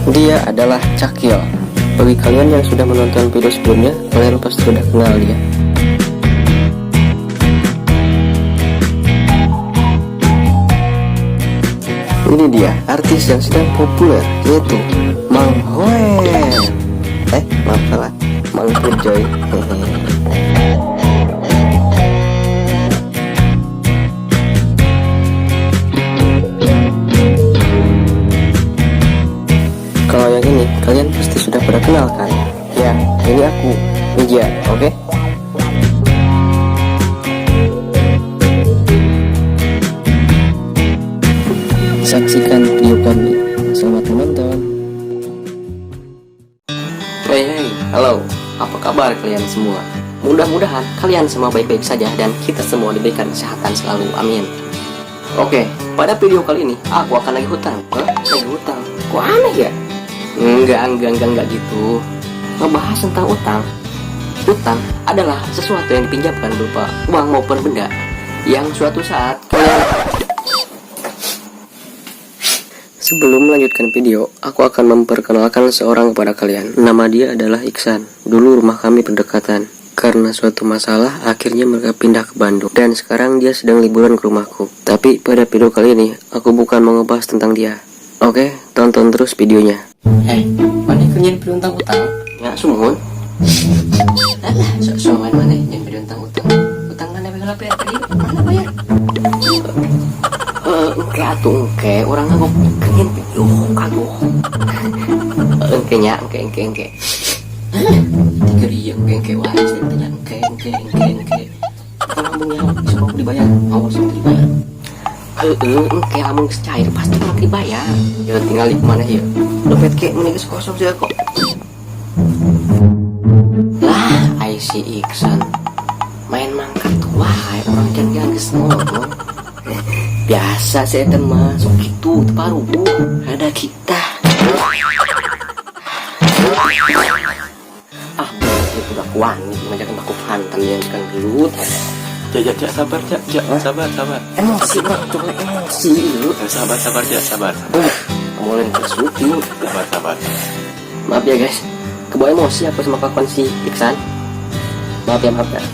Dia adalah Cakil. Bagi kalian yang sudah menonton video sebelumnya, kalian pasti sudah kenal dia. Ini dia artis yang sedang populer, yaitu Mang Hoer. Maaf salah, Mang Purjoy. Kalau yang ini kalian pasti sudah pada kenal kan? Ya, ini aku, Mija, oke? Saksikan video kami. Selamat menonton. Hey hey, halo. Apa kabar kalian semua? Mudah-mudahan kalian semua baik-baik saja dan kita semua diberikan kesehatan selalu. Amin. Oke, pada video kali ini aku akan nagih hutang. Hah? Nagih hutang? Kok aneh ya? Enggak gitu. Ngebahas tentang utang. Utang adalah sesuatu yang dipinjamkan berupa uang maupun benda yang suatu saat kalian. Sebelum melanjutkan video, aku akan memperkenalkan seorang kepada kalian. Nama dia adalah Iksan. Dulu rumah kami berdekatan. Karena suatu masalah, akhirnya mereka pindah ke Bandung. Dan sekarang dia sedang liburan ke rumahku. Tapi pada video kali ini, aku bukan mau ngebahas tentang dia. Oke, tonton terus videonya. Hei, mana kerjaan video tentang utang? Ya, sumuhun. Alah, sok-sokan mana yang video tentang utang. Utang mana bayar bayar tadi? Mana bayar? Engke atuh engke urang kagok kengin video kagok. Engke nya, engke engke engke. Tiga dia engke engke wae tanya engke engke engke engke. Kalau ngomong nyawa bisa mau dibayar, awas mau dibayar. Heeh, engke lamun geus cair pasti mau dibayar. Ya tinggal di mana ya? Dompet ke mun geus kosong sih kok. Lah, ai si Iksan main mangkat wae urang can geus ngomong. Biasa sih eta mah sok kitu teu paruguh. Ada kita. Ah, itu udah kuani ngajakin aku hantam yang kan gelut. Jak, jak, jak, sabar, jak, jak, sabar, sabar. Emosi mah tuh emosi lu. Eh, sabar, sabar, jak, sabar, Kamu lain ke syuting. Sabar, sabar. Maaf ya guys, kebawa emosi aku sama kelakuan si Iksan. Maaf ya, maaf ya.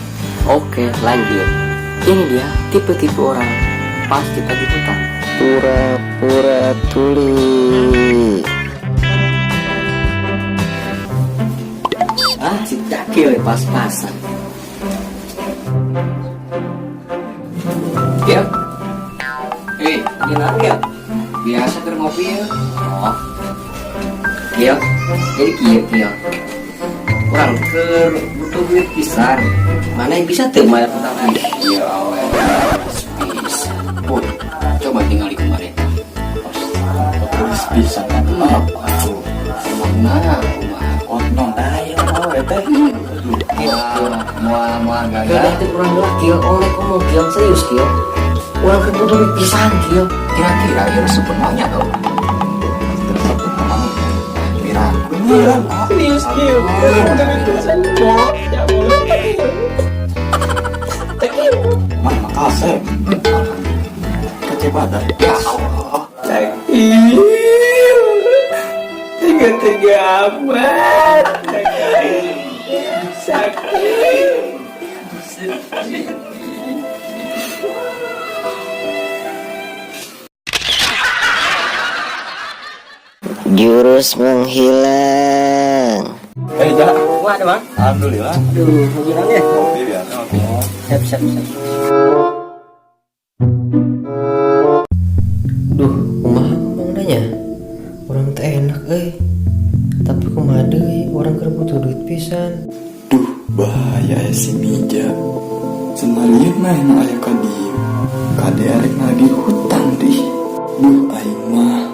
Oke, lanjut. Ini dia tipe-tipe orang pasti tagih hutang. Pura-pura tuli. Ah, si Cakil pas-pasan. Ya. Eh, Gimana ya? Biasa keur ngopi ya. Oh. Kieu. Jadi kieu kieu. Urang keur butuh duit pisan. Mana yang bisa tuh bayar utang aing? Iya, awe. Bisa. Pun, coba tinggal di kemarin. Terus bisa apa tuh? Emangna kumaha? Oh, non, ayo, oh, teh. Moal moal moal Kieu gagal. teh urang heula kieu, oleh komo kieu serius kieu. Urang keur butuh duit pisan kieu. Kira-kira ya sepenuhnya tau. Beneran, Serius kieu. Butuh duit pisan. Ya boleh. Mana makasih. Kecewa dah. Ya Allah. Tiga-tiga amat. Sakit. Jurus menghilang. Eh, jak. Wah, ada bang. Alhamdulillah. Aduh, menghilang ya. Ngopi biasa, ngopi. Siap, siap, siap. Duh, kumaha ngomongnya? Urang teh enak euy. Tapi kumaha deui, urang keur butuh duit pisan. Duh, bahaya ya si Mija. Senarian mah nu aya ka dieu. Kade arek nagih hutang dih. Duh, aing mah.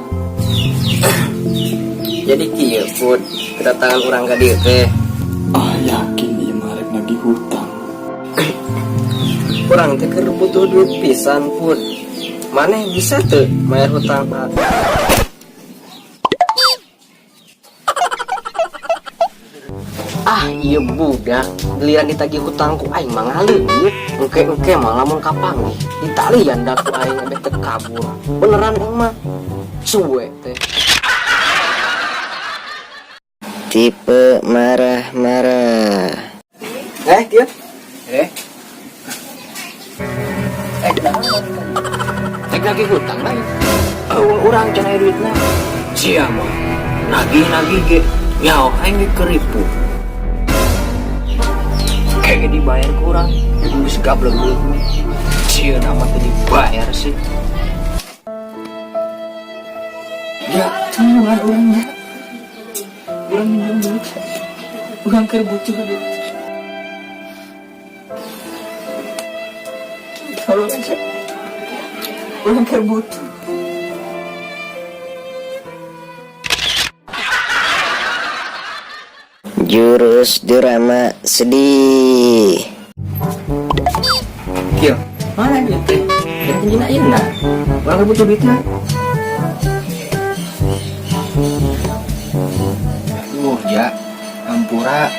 Jadi kieu pun kedatangan urang ka dieu teh. Ah, yakin ieu mah arek nagih hutang. Urang teh keur butuh duit pisan pun. Maneh bisa tuh bayar hutang? Ah, iya budak, giliran ditagih hutang ku aing mah ngaleungit. Engke-engke mah lamun kapanggih ditalian da ku aing ambeh teu kabur. Beneran aing mah. Suwe teh. Tipe marah-marah. Eh, dia. Eh. Eh, kenapa? Rek nagih hutang lain. Oh, urang can aya duitna. Sia mah. Nagih-nagih ge. Nyaho aing ge keripu. Kayak dibayar ku urang. Geus gablek duit mah. Sia nama teu dibayar sih. Ya, tulungan urangnya. Urang minjem duit. Urang keur butuh duit. Tolong aja. Urang keur butuh. Jurus drama sedih. Kieu, mana duit teh? Ya anjeunna ayeuna. Urang keur butuh duitna. Aduh, ja, hampura.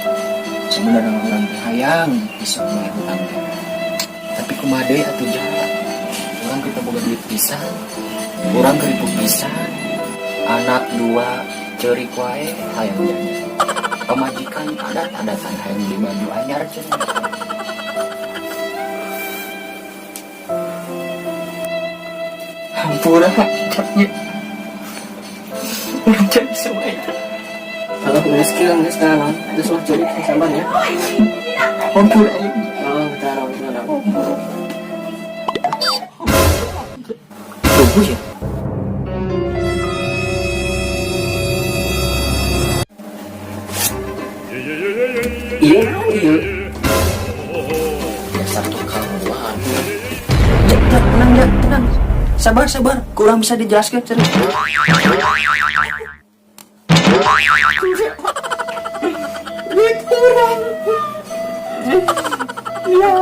Sebenarnya urang teh hayang bisa bayar hutang teh. Tapi kumaha deui atuh, ja? Urang kita boga duit pisan. Urang keriput pisan. Anak dua ceurik wae hayang jajan. Pamajikan adat-adatan hayang beli baju anyar cenah. Hampura, nya. Urang can bisa bayar. Kalau geus kieu geus naon, geus lah ceurik sabar ya. Hampura. Oh, bentar, bentar. Tunggu ya. Iya. Dasar tukang buah. Ya, tenang, ya, tenang. Sabar, sabar. Kurang bisa dijelaskan, serius. Duit kurang. Ya.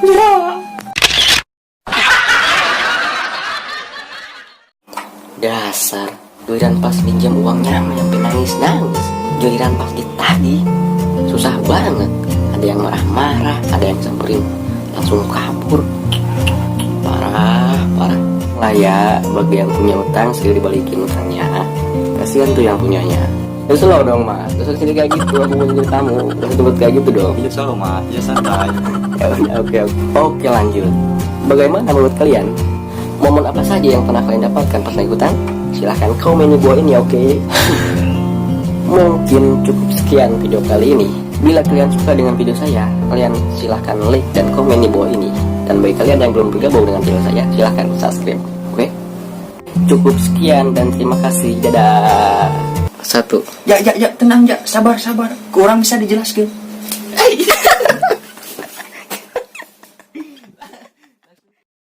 Ya. Dasar, giliran pas minjam uangnya sampai nangis-nangis. Giliran pas ditagih, susah banget. Ada yang marah-marah, ada yang samperin langsung kabur. Parah, parah. Lah ya, bagi yang punya utang segera dibalikin utangnya. Kasihan tuh yang punyanya. Terus slow dong, Mas. Terus sini kayak gitu, aku mau jadi tamu. Terus tempat kayak gitu dong. Iya slow, Mas. Iya santai. Ya udah, oke, oke. Oke, lanjut. Bagaimana menurut kalian? Momen apa saja yang pernah kalian dapatkan pas lagi hutang? Silahkan komen di bawah ini, oke? Mungkin cukup sekian video kali ini. Bila kalian suka dengan video saya, kalian silahkan like dan komen di bawah ini. Dan bagi kalian yang belum bergabung dengan channel saya, silahkan subscribe. Oke? Cukup sekian dan terima kasih. Dadah. 1. Ya, ya, ya, tenang ya, sabar, sabar. Kurang bisa dijelaskan.